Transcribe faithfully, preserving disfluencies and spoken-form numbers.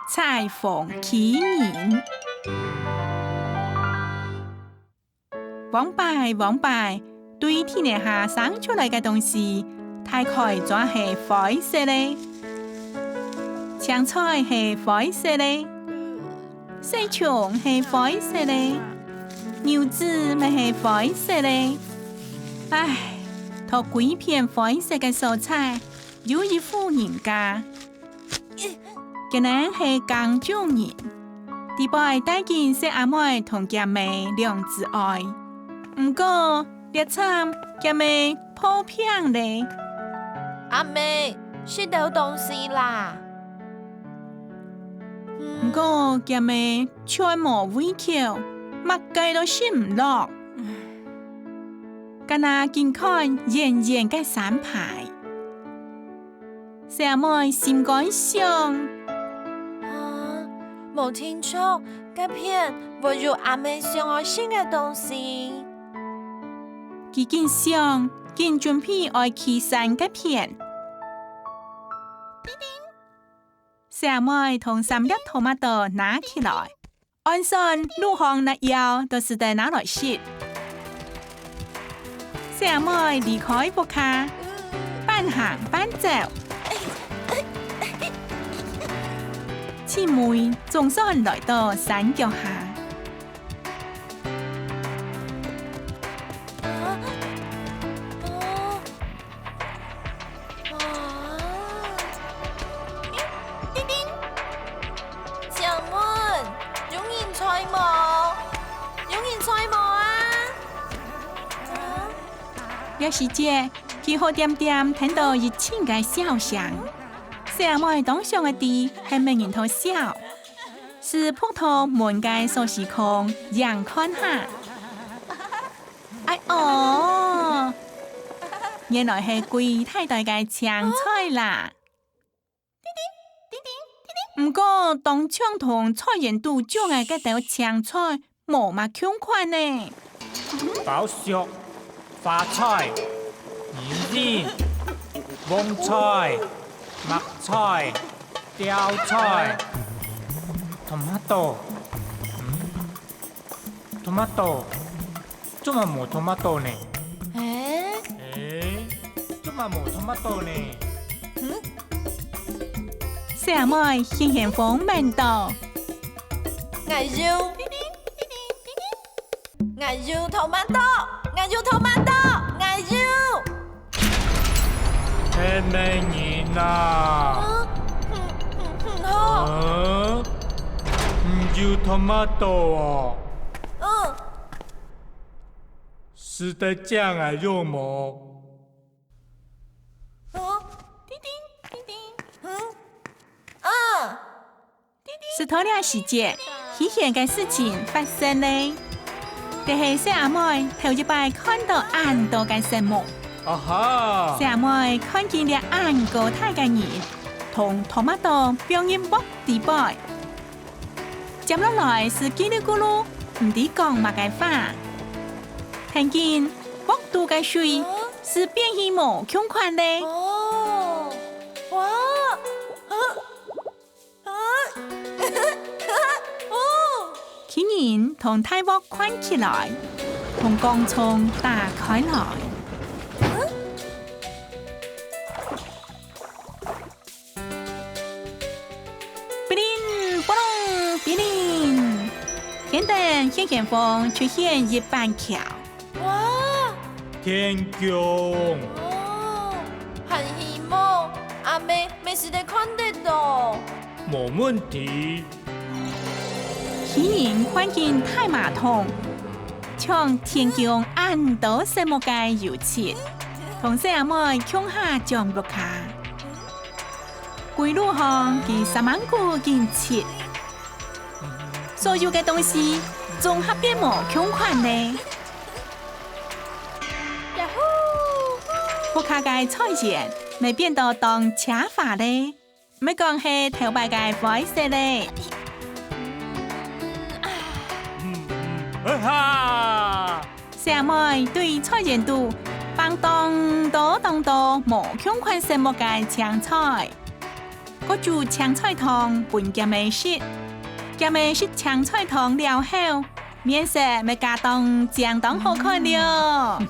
採訪奇人。往擺，往擺，對地泥下生出來个東西，大概全係灰色个。青菜係灰色个， 細蟲係灰色个，牛屎乜係灰色个。唉，在歸片灰色个所在，有一戶人家。佢等係耕種人，底背戴緊細阿妹同厥姆兩子哀。毋過，這站厥姆 破病咧。阿姆，食兜東西啦。毋過厥姆全無胃口，麼个都食毋落。干那緊看遠遠个山排。細阿妹心肝想：啊，無定著，該片會有阿姆想愛食个東西。佢緊想， 緊準備愛去山該片。細阿妹同三粒tomato拿起來，按算路項拿枵都使得拿來食。細阿妹離開屋下，半行半走，盡尾總算來到山腳下。 啊？哦。哇。叮叮。請問，有人在無？有人在無啊？啊？這時節，佢好恬恬聽到一陣个笑聲。細阿妹當想愛知係麼人在笑。 就仆到門个鎖匙孔䀴看下。哎哦，原來係歸袋袋个青菜啦！毋過，當像同菜園肚種个該兜青菜無麼共款呢。 包粟、花菜、人參、蕹菜、麥菜、吊菜、tomato，嗯，tomato，做麼無tomato呢？欸？欸，做麼無tomato呢？嗯？細阿妹興興風問到。𠊎有。 𠊎有tomato，𠊎有tomato，𠊎有。係麼人啊？啊，嗯，嗯，嗯，好。嗯？你有tomato哦？嗯。使得借𠊎用無？嗯？叮叮，叮叮。嗯？嗯。 就在這時節，稀奇个事情發生咧。這係細阿妹頭一擺看到恁多个色目。啊哈！細阿妹看見這恁高大个人，同tomato放入鑊底背。接落來就嘰哩咕嚕，毋知講麼个話。聽見鑊肚个水就變去無共款咧。哦，哇，啊！ 啊！哦！巨人同大鑊擐起來，同鋼銃打開來。嗶哩，啵隆，嗶哩！天頂興興風出現一板橋。 哇！天弓！哦，還希望阿姆乜使得看得到。無問題。巨人看見大馬桶，像天弓恁多色目个油漆，同細阿妹共下掌屋下。歸路項佢煞猛牯緊漆， 所有个東西總合變無共款咧。呀呼！屋下个菜園乜變到當奢華咧，毋係講係頭擺个灰色咧。嗯，嗯，啊哈！細阿妹對菜園肚放當多當多無共款色目个青菜。過煮青菜湯分佢等食。佢等食青菜湯了後，面色乜加當靚當好看了。